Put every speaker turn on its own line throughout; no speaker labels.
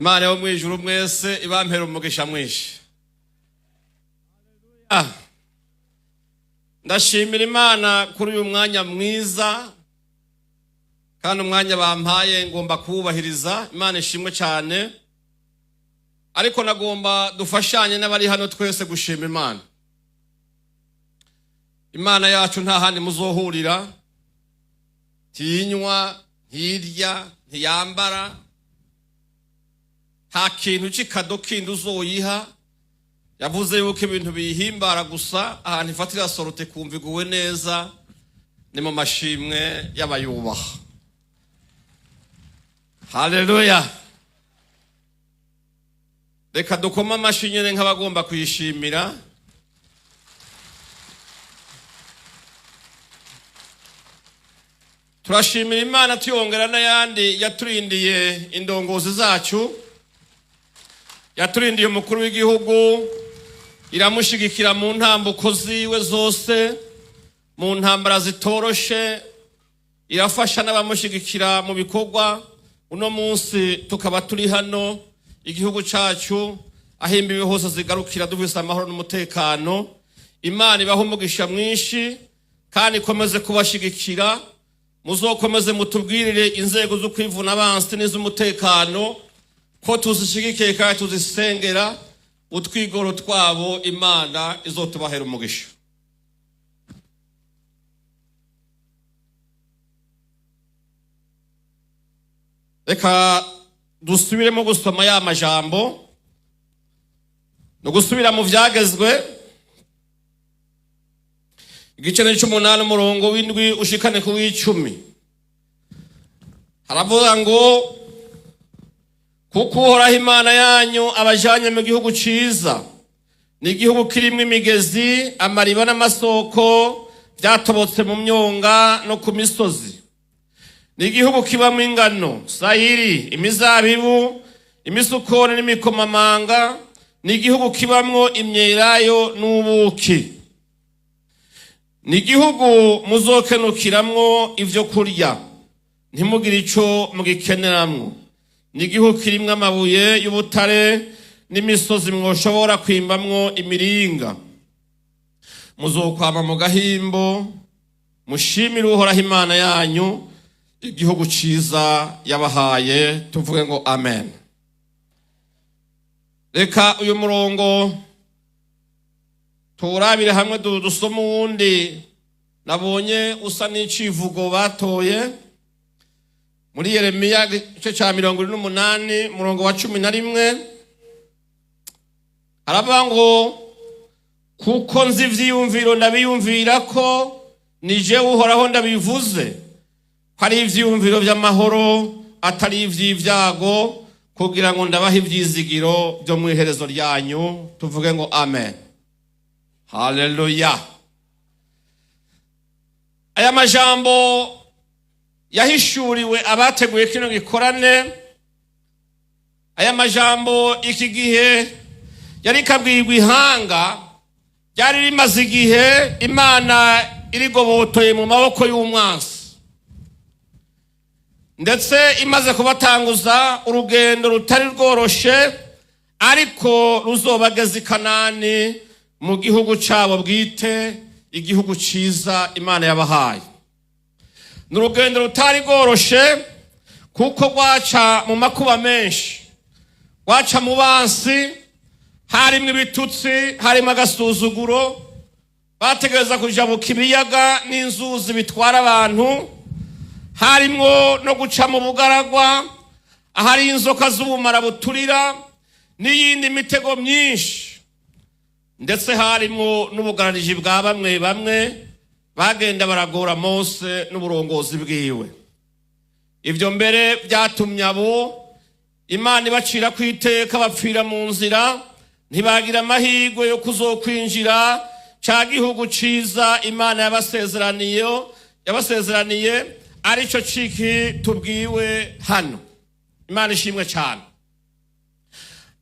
Imana yo mwijuru mwese ibampera umugisha mwinshi. Ah, ndashimira Imana kuri uyu mwanya mwiza, kandi umwanya bampaye ngomba kuwubahiriza. Imana ishimwe cyane, ariko nagomba dufashanye n'abari hano twese gushima Imana. Imana yacu nta handi muzohurira, ntiyinywa, ntirya, ntiyambara, nta kintu c'ikado kindi uzoyiha. Yavuze yuko ibintu biyihimbara gusa ahantu ifatira sorute kumva iguwe neza ni mu mashimwe y'abayubaha. Haleluya! Reka dukome amashi nyene nk'abagomba kuyishimira. Turashimira Imana tuyongera n'ayandi yaturindiye indongozi zacu, yaturindiye umukuru w'igihugu, iramushigikira mu ntambuko ziwe zose, mu ntambara zitoroshe, irafasha n'abamushigikira mu bikorwa. Uno munsi tukaba turi hano, igihugu cacu aho imbibi hose zigarukira dufise amahoro n'umutekano. Imana ibahe umugisha mwinshi kandi ikomeze kubashigikira. Muzokomeze mutubwirire inzego zo kwivuna abansi n'iz'umutekano ko tuzishigikiye kandi tuzisengera. Utwigoro twabo Imana izotubahera umugisha. Reka dusubiremo gusoma ya majambo, ni ugusubira mu Vyagezwe igice c'umunani, umurongo w'indwi ushikane ku w'icumi. Haravuga ngo: "Kuko Uhoraho Imana yanyu abajanye mu gihugu ciza, ni igihugu kirimwo imigezi, amariba n'amasoko vyatobotse mu myonga no ku misozi, ni igihugu kibamwo ingano, sayiri, imizabibu, imisukoni n'imikomamanga, ni igihugu kibamwo imyelayo n'ubuki, ni igihugu muzokenukiramwo ivyo kurya ntimugire ico mugikeneramwo, ni igihugu kirimwo amabuye y'ubutare n'imisozi mwoshobora kwimbamwo imiringa. Muzokwama mu gahimbo, mushimire Uhoraho Imana yanyu igihugu ciza yabahaye." Tuvuge ngo amen. Reka uyu murongo tuwurabire hamwe, dusome uwundi nabonye usa n'icivugo batoye muri Yeremiya igice ca 48, umurongo wa 11. Haravuga ngo: "Kuko nzi ivyiyumviro ndabiyumvira ko, ni jewe Uhoraho ndabivuze, ko ari ivyiyumviro vy'amahoro atari ivy'ivyago, kugira ngo ndabahe ivyizigiro vyo mw'iherezo ryanyu." Tuvuge ngo amen. Haleluya! Aya majambo yahishuriwe abateguye kino gikorane. Aya majambo iki gihe yari kabwirwa ihanga ryari rimaze igihe Imana irigobotoye mu maboko y'umwansi, ndetse imaze kubatanguza urugendo rutari rworoshe, ariko ruzobageza i Kanani, mu gihugu cabo bwite, igihugu ciza Imana yabahaye. Ni urugendo rutari rworoshe kuko rwaca mu makuba menshi, rwaca mu bansi, harimwo ibitutsi, harimo agasuzuguro. Bategereza kujabuka ibiyaga n'inzuzi bitwara abantu, harimwo no guca mu bugaragwa ahari inzoka z'ubumara buturira n'iyindi mitego myinshi, ndetse harimwo n'ubugarariji bwa bamwe bamwe bagenda baragora Mose n'uburongozi bwiwe. Ibyo mbere byatumye abo Imana ibacira ku iteka bapfira mu nzira, ntibagira amahirwe yo kuzokwinjira ca gihugu ciza Imana yabasezeraniye, arico ciki tubwiwe hano. Imana ishimwe cyane.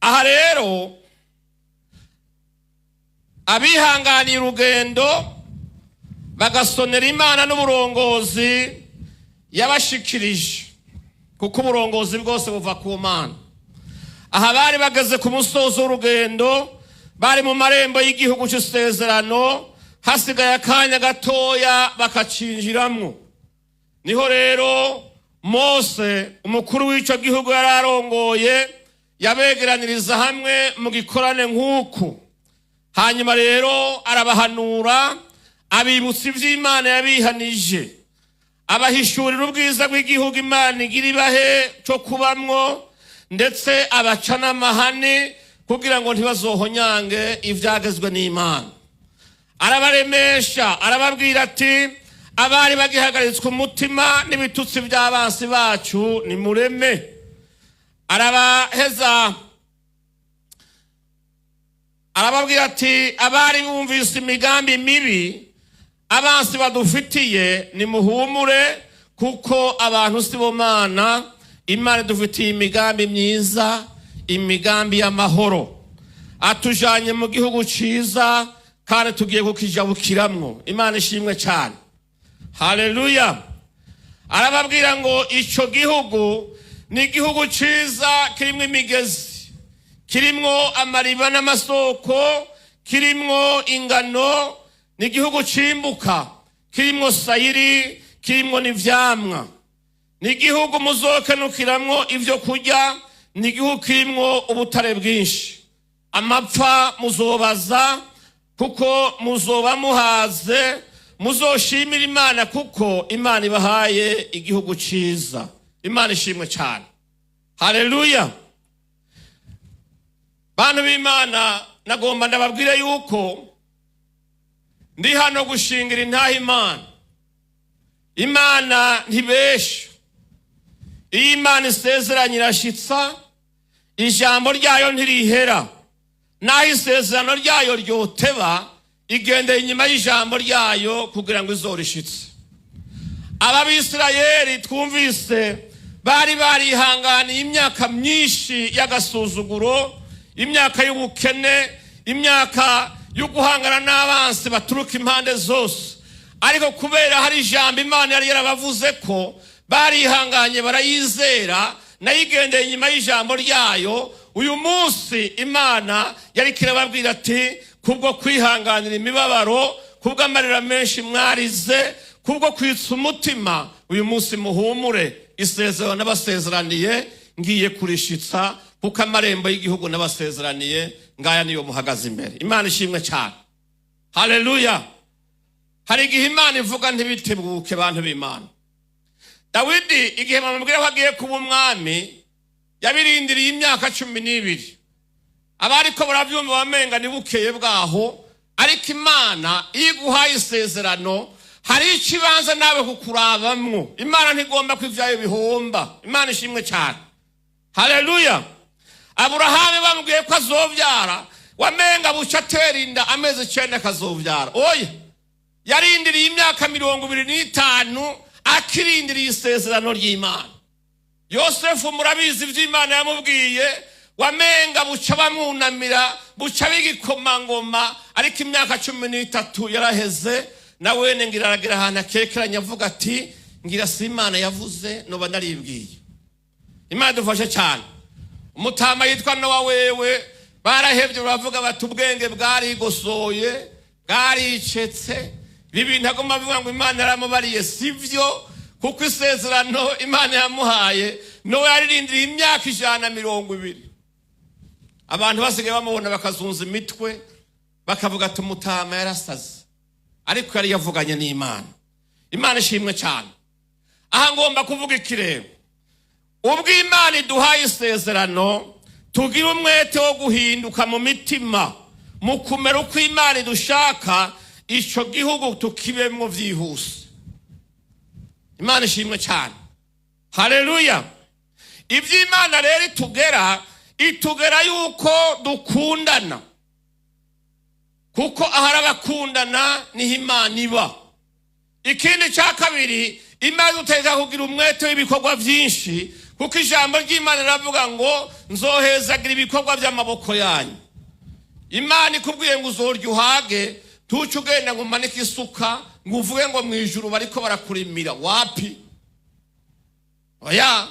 Aha rero abihanganiye urugendo bagasonera Imana n'uburongozi yabashikirije, kuko uburongozi bwose buva ku Mana. Aha bari bageze ku musozo w'urugendo, bari mu marembo y'igihugu cy'isezerano, hasigaye akanya gatoya bakacinjiramwo. Niho rero Mose, umukuru w'icyo gihugu yari arongoye, yabegeraniriza hamwe mu gikorane nk'uku. Hanyuma rero arabahanura, abibutsa iby'Imana yabihanije, abahishurira ubwiza bw'igihugu Imana igira ibahe cyo kubamwo, ndetse abaca n'amahane kugira ngo ntibazohonyange ibyagezwe n'Imana. Arabaremesha, arababwira ati: "Abari bagihagaritswe umutima n'ibitutsi by'abansi bacu, nimureme." Arabaheza arababwira ati: "Abari bumvise imigambi mibi abansi badufitiye, nimuhumure, kuko abantu si bo Mana. Imana idufitiye imigambi myiza, imigambi y'amahoro. Atujanye mu gihugu ciza kandi tugiye kukijabukiramwo." Imana ishimwe cyane, haleluya. Arababwira ngo ico gihugu ni igihugu ciza, kirimwo imigezi, kirimwo amariba n'amasoko, kirimwo ingano, ni igihugu cimbuka, kirimwo sayiri, kirimwo n'ivyamwa. Ni igihugu muzokenukiramwo ivyo kurya, ni igihugu kirimwo ubutare bwinshi. Amapfa muzobaza, kuko muzoba muhaze. Muzoshimira Imana, kuko Imana ibahaye igihugu ciza. Imana ishimwe cyane, haleluya. Bantu b'Imana, nagomba ndababwire yuko ndi hano gushingira intaha Imana. Imana ntibesha. Iyo Imana isezeranye irashitsa, ijambo ryayo ntirihera. Naho isezerano ryayo ryoteba, igendeye inyuma y'ijambo ryayo kugira ngo izorishitse. Aba Bisirayeli twumvise bari barihanganiye imyaka myinshi y'agasuzuguro, imyaka y'ubukene, imyaka yo guhangana n'abansi baturuka impande zose. Ariko kubera hari ijambo Imana yari yarabavuze ko, barihanganye, barayizera, nayo igendeye inyuma y'ijambo ryayo. Uyu munsi Imana yari kirababwira ati: "Kubwo kwihanganira imibabaro, kubw'amarira menshi mwarize, kubwo kwitsa umutima, uyu munsi muhumure. Isezerano n'abasezeraniye ngiye kurishitsa, kuko amarembo y'igihugu n'abasezeraniye ngaya, niyo muhagaze imbere." Imana ishimwe cyane, haleluya. Hari igihe Imana ivuga ntibitebuke. Bantu b'Imana, Dawidi igihe bamubwira ko agiye kuba umwami, yabirindiriye imyaka 12. Abariko baravyumva bamenga ni bukeye bwaho, ariko Imana iyo iguhaye isezerano, hari ikibanza nawe kukurabamwo. Imana ntigomba ko ivyayo bihomba. Imana ishimwe cyane, haleluya. Aburahamu bamubwiye ko azovyara, wamenga buca atera inda, amezi 9 akazovyara. Oya, yarindiriye imyaka 25 akirindiriye isezerano ry'Imana. Yosefu murabizi ivy'Imana yamubwiye, wamenga buca bamwunamira, buca b'igikomangoma, ariko imyaka 13 yaraheze. Na wene ngira aragira ahantu akekeranya, avuga ati: "Ngira si Imana yavuze, noba naribwiye." Imana dufashe cyane. Umutama yitwa Nowa wewe barahevye, baravuga bati: "Ubwenge bwarigosoye, bwaricetse. Ibi bintu agomba avuga ngo Imana yaramubariye sivyo," kuko isezerano Imana yamuhaye, Nowa yaririndiriye imyaka 120. Abantu basigaye bamubona bakazunza imitwe, bakavuga ati: "Umutama yarasaze," ariko yari yavuganye n'Imana. Imana ishimwe cyane. Aha ngomba kuvuga ikirego: ubwo Imana iduhaye isezerano, tugira umwete wo guhinduka mu mitima, mu kumera uko Imana idushaka, icyo gihugu tukibemwo byihuse. Imana ishimwe cyane, haleluya. Iby'Imana rero itugera, itugera yuko dukundana, kuko ahari abakundana niho Imana iba. Ikindi cya kabiri, Imana idutegeka kugira umwete w'ibikorwa byinshi, kuko ijambo ry'Imana riravuga ngo: "Nzohezagira ibikorwa by'amaboko yanyu." Imana ikubwiye ngo uzorya uhage, tuce ugenda ngo umanike isuka, ngo uvuge ngo mu ijuru bariko barakurimira. Wapi, oya.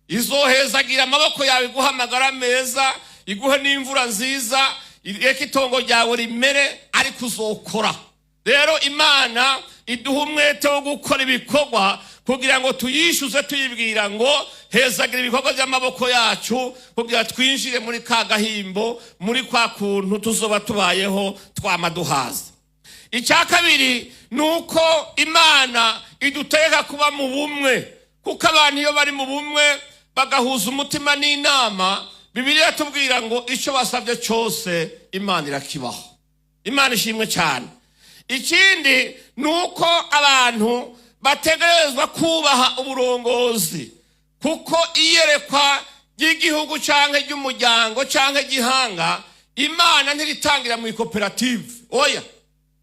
Izohezagira amaboko yawe, iguhe amagara meza, iguhe n'imvura nziza, ireke itongo ryawe rimere, ariko uzokora. Rero Imana iduha umwete wo gukora ibikorwa kugira ngo tuyishyuze, tuyibwira ngo hezagira ibikorwa by'amaboko yacu, kugira twinjire muri ka gahimbo, muri kwa kuntu tuzoba tubayeho twama duhaza. Icya kabiri ni uko Imana idutegeka kuba mu bumwe, kuko abantu iyo bari mu bumwe bagahuza umutima n'inama, Bibiliya tubwira ngo icyo basabye cyose Imana irakibaho. Imana ishimwe cyane. Ikindi ni uko abantu bategerezwa kubaha uburongozi, kuko iyerekwa ry'igihugu cyangwa ry'umuryango cyangwa igihanga, Imana ntiritangira mu ikoperative. Oya,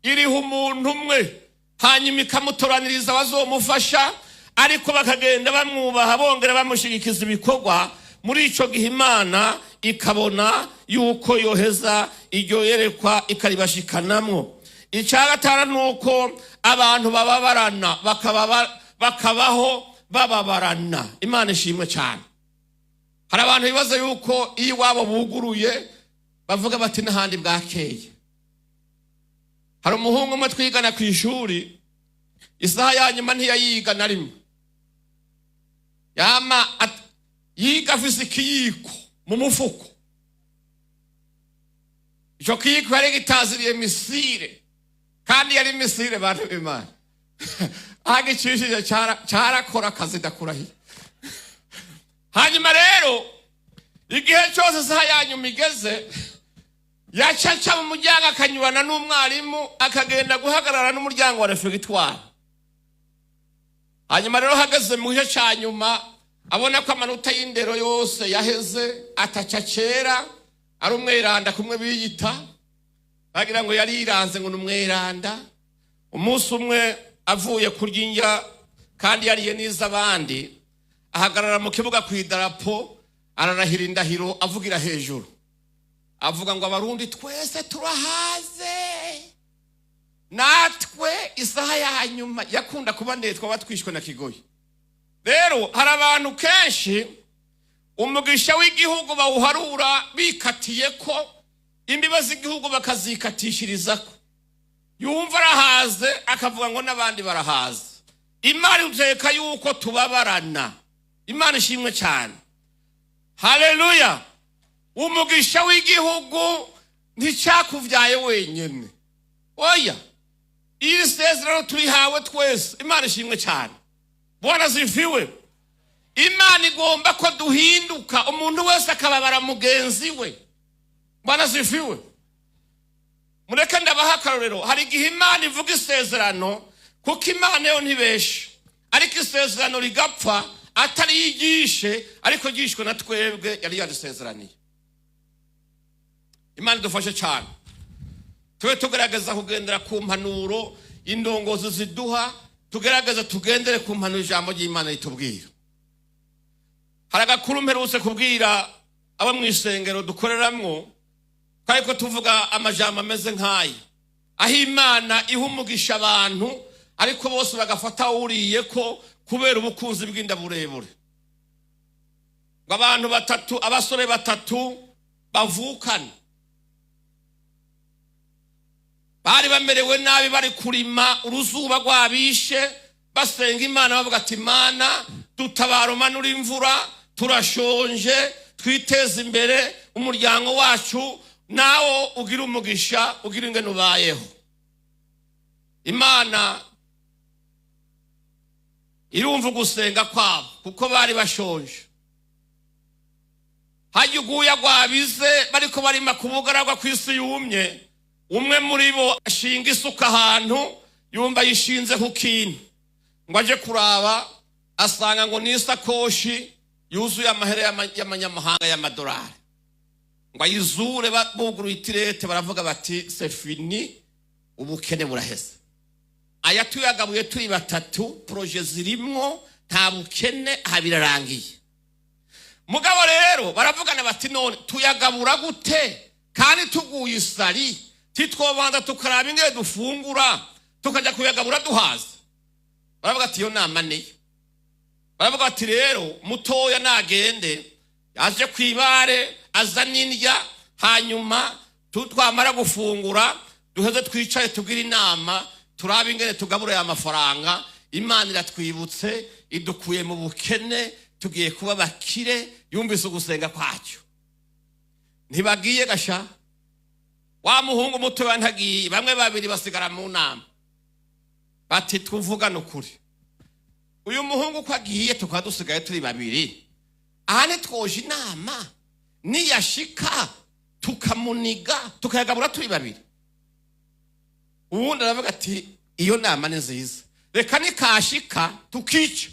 iriha umuntu umwe, hanyuma ikamutoraniriza abazomufasha, ariko bakagenda bamwubaha, bongera bamushyigikiza ibikorwa. Muri icyo gihe Imana ikabona yuko yoheza iryo yerekwa ikaribashikanamwo. Icya gatanu ni uko abantu bababarana, bakabaho bababarana. Imana ishimwe cyane. Hari abantu bibaza yuko iyo iwabo buguruye bavuga bati n'ahandi bwakeye. Hari umuhungu umwe twigana ku ishuri, isaha ya nyuma ntiyayiga na rimwe. Yama yiga afise ikiyiko mu mufuko. Icyo kiyiko yari gitaziriye misire, kandi yari misire, bantu b'Imana. Agicishije cyarakora akazi, ndakurahiye. Hanyuma rero igihe cyose isaha ya nyuma igeze, yacaca mu muryango akanyurana n'umwarimu, akagenda guhagarara n'umuryango wa refegitwari. Hanyuma rero hageze mu gice cya nyuma, abona ko amanota y'indero yose yaheze, ataca kera ari umweranda kumwe biyita, bagira ngo yari yiranze ngo ni umweranda. Umunsi umwe avuye kurya indya kandi yariye n'iz'abandi, ahagarara mu kibuga ku idarapo, ararahira indahiro, avugira hejuru, avuga ngo Abarundi twese turahaze, natwe isaha ya nyuma yakunda kuba ndende twaba twishwe na kigoyi. Rero hari abantu kenshi umugisha w'igihugu bawuharura bikatiye ko imbibe z'igihugu bakazikatishirizako, yumva arahaze akavuga ngo n'abandi barahaze. Imana iteka yuko tubabarana. Imana ishimwe cyane, haleluya. Umugisha w'igihugu nticyakubyaye wenyine, oya, iyi sezerano turihawe twese. Imana ishimwe cyane. Bwana zifiwe. Imana igomba ko duhinduka, umuntu wese akababara mugenzi we. Bwana zifiwe. Mureke ndabaha akarorero. Hari igihe Imana ivuga isezerano, kuko Imana yo ntibeshe, ariko isezerano rigapfa atari yigishe, ariko ryishwe na twebwe yari yadusezeraniye. Imana idufashe cyane, tube tugerageza kugendera ku mpanuro indongozi ziduha, tugerageza tugendere ku mpanuro ijambo ry'Imana ritubwira. Hari agakuru mperutse kubwira abo mu isengero dukoreramwo, ariko tuvuga amajambo ameze nk'aya, aho Imana iha umugisha abantu, ariko bose bagafata wuriye ko kubera ubukunzi bw'inda burebure. Ngo abantu batatu, abasore batatu bavukana, bari bamerewe nabi, bari kurima uruzuba rwabishe, basenga Imana bavuga ati Imana dutabara, umanura imvura, turashonje, twiteze imbere umuryango wacu, nawo ugira umugisha, ugira ingene ubayeho. Imana irumva ugusenga kwabo kuko bari bashonje. Hajya uguya rwabize, bariko barima ku bugaragwa ku isi yumye, umwe muri bo ashinga isuka ahantu, yumva yishinze ku kintu, ngo aje kuraba asanga ngo ni isakoshi yuzuye amahera y'amanyamahanga y'amadolari. Ngo ayizure, buguruye itirete, baravuga bati c'est fini, ubukene buraheze, aya tuyagabuye turi batatu, projets zirimwo, nta bukene aha, birarangiye. Mugabo rero baravugana bati none tuyagabura gute kandi tuguye isari? Titwobanza tukaraba ingene dufungura, tukajya kuyagabura duhaze? Baravuga ati iyo nama niyo. Baravuga bati: "Rero mutoya nagende aje kwibare, azane indya, hanyuma twamara gufungura duheze twicare tugire inama, turabe ingene tugabura aya mafaranga. Imana iratwibutse, idukuye mu bukene, tugiye kuba bakire, yumvise ugusenga kwacyo." Ntibagiye gasha. Wa muhungu mutoya ntagiye. Bamwe babiri basigara mu nama, bati: "Tuvugane ukuri, uyu muhungu uko agiye tukaba dusigaye turi babiri aha, ntitwoje inama niyashika tukamuniga, tukayagabura turi babiri?" Uwundi aravuga ati: "Iyo nama ni nziza, reka nikashika tukica,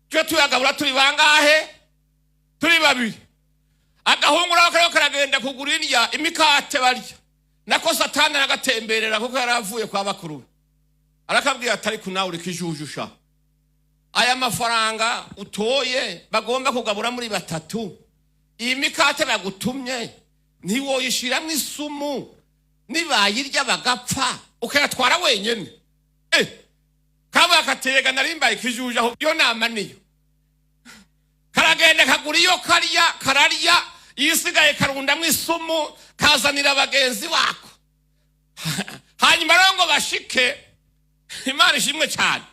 tujye tuyagabura turi bangahe? Turi babiri." Agahungu nako kariko karagenda kugura indya, imikate barya. Nako Satani aragatemberera, kuko yari avuye kwa bakuru be. Arakabwira ati: "Ariko nawe uriko ijujusha, aya mafaranga utoye bagomba kugabura muri batatu, iyi mikate bagutumye ntiwoyishiramwo isumu, nibayirya bagapfa ukayatwara wenyene?" Kavuga katega narimbaye ikijuju, aho iyo nama niyo. Karagenda kagura iyo karya, kararya, iyisigaye karundamwo isumu, kazanira bagenzi bako. Hanyuma rero ngo bashike, Imana ishimwe cyane,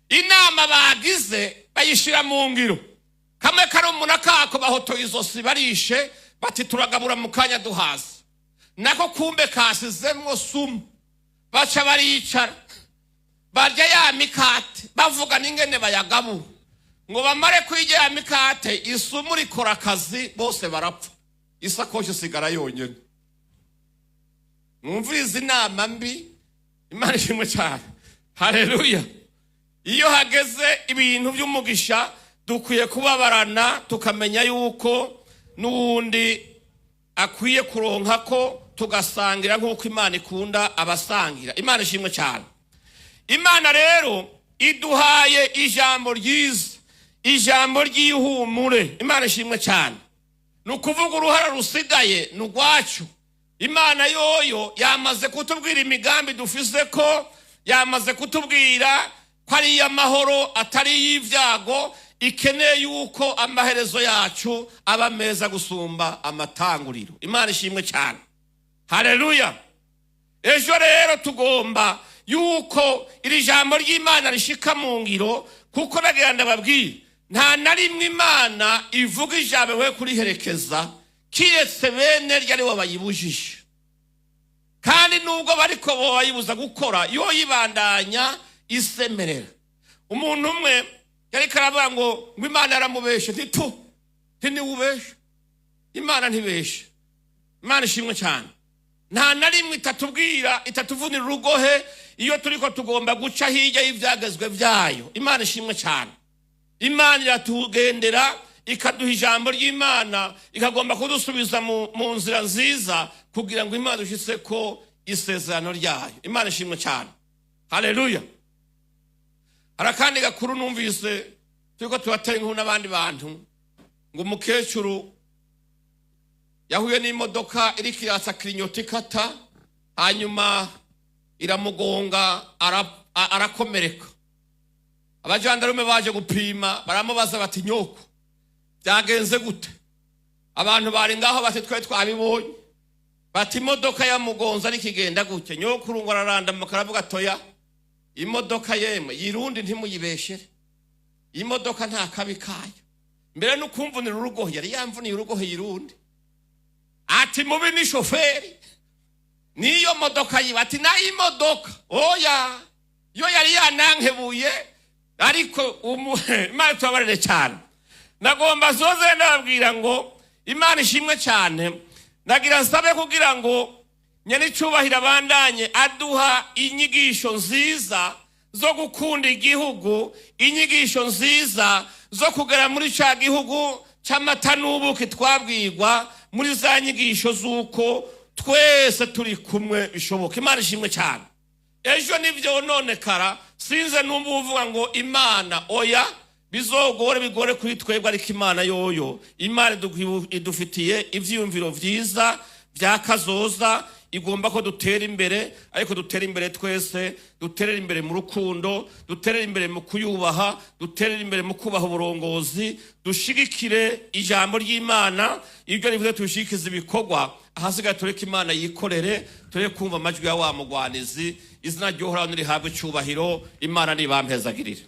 inama bagize bayishira mu ngiro. Kamwe karumuna kako bahotoye izosi, barishe, bati: "Turagabura mu kanya duhaze." Nako kumbe kasizemwo sumu. Baca baricara, barya ya mikate, bavuga n'ingene bayagabura. Ngo bamare kwirya ya mikate, isumu rikora akazi, bose barapfa, isakoshi isigara yonyine. Mwumvirize inama mbi. Imana ishimwe cyane, haleluya. Iyo hageze ibintu by'umugisha dukwiye kubabarana, tukamenya yuko n'uwundi akwiye kuronka ko tugasangira, nk'uko Imana ikunda abasangira. Imana ishimwe cyane. Imana rero iduhaye ijambo ryiza, ijambo ry'ihumure. Imana ishimwe cyane. Ni ukuvuga uruhara rusigaye ni urwacu. Imana yoyo yamaze kutubwira imigambi dufise, ko yamaze kutubwira ko ari iy'amahoro atari iy'ibyago, ikeneye yuko amaherezo yacu aba meza gusumba amatanguriro. Imana ishimwe cyane, haleluya. Ejo rero tugomba yuko iri jambo ry'Imana rishika mu ngiro, kuko nagira ndababwire, nta na rimwe Imana ivuga ijambo we kuriherekeza, kiretse bene ryo aribo bayibujije. Kandi nubwo bariko bayibuza gukora, yo yibandanya isemerera. Umuntu umwe yariko aravuga ngo Imana yaramubeshe. Ntitu ntiwubeshe, Imana ntibeshe. Imana ishimwe cyane. Nta na rimwe itatubwira, itatuvunira urugohe iyo turiko tugomba guca hirya y'ivyagezwe vyayo. Imana ishimwe cyane. Imana iratugendera, ikaduha ijambo ry'Imana, ikagomba kudusubiza mu nzira nziza, kugira ngo Imana dushitse ko isezerano ryayo. Imana ishimwe cyane, haleluya. Hari akandi gakuru numvise turiko turatera inkuru n'abandi bantu, ngo umukecuru yahuye n'imodoka iriko iratsa clignotant ikata, hanyuma iramugonga, arakomereka. Abajandarume baje gupima, baramubaza bati: "Nyoko, byagenze gute?" Abantu bari ngaho bati: "Twe twabibonye." Bati: "Imodoka yamugonze ariko igenda gutya." Nyokuru ngo ararandamuka, aravuga: "Toya, imodoka yemwe yirundi ntimuyibeshere, imodoka nta kabi kayo, mbere n'ukumvunira urugohe yari yamvuniye urugohe yirundi." Ati: "Mubi ni shoferi niyo modoka yiwe." Ati: "Nayo imodoka oya, yo yari yanankebuye." Ariko Imana tubabarire cyane. Nagomba soze ndababwira ngo Imana ishimwe cyane. Nagira nsabe kugira ngo nyenicubahiro abandanye aduha inyigisho nziza zo gukunda igihugu, inyigisho nziza zo kugera muri ca gihugu c'amata n'ubuki twabwirwa muri za nyigisho z'uko twese turi kumwe bishoboka. Imana ishimwe cyane. Ejo nibyo nonekara, sinze numva uvuga ngo Imana oya, bizogore bigore kuri twebwe, ariko Imana yoyo, Imana idufitiye ivyiyumviro vyiza bya kazoza. Igomba ko dutera imbere, ariko dutera imbere twese, duterere imbere mu rukundo, duterere imbere mu kuyubaha, duterere imbere mu kubaha uburongozi, dushigikire ijambo ry'Imana, ibyo rivuze tubishigikize ibikorwa. Ahasigaye tureke Imana yikorere, tureke kumva amajwi ya wa mugwanizi. Izina ry'Uhoraho nirihabwe icyubahiro. Imana nibampezagirire.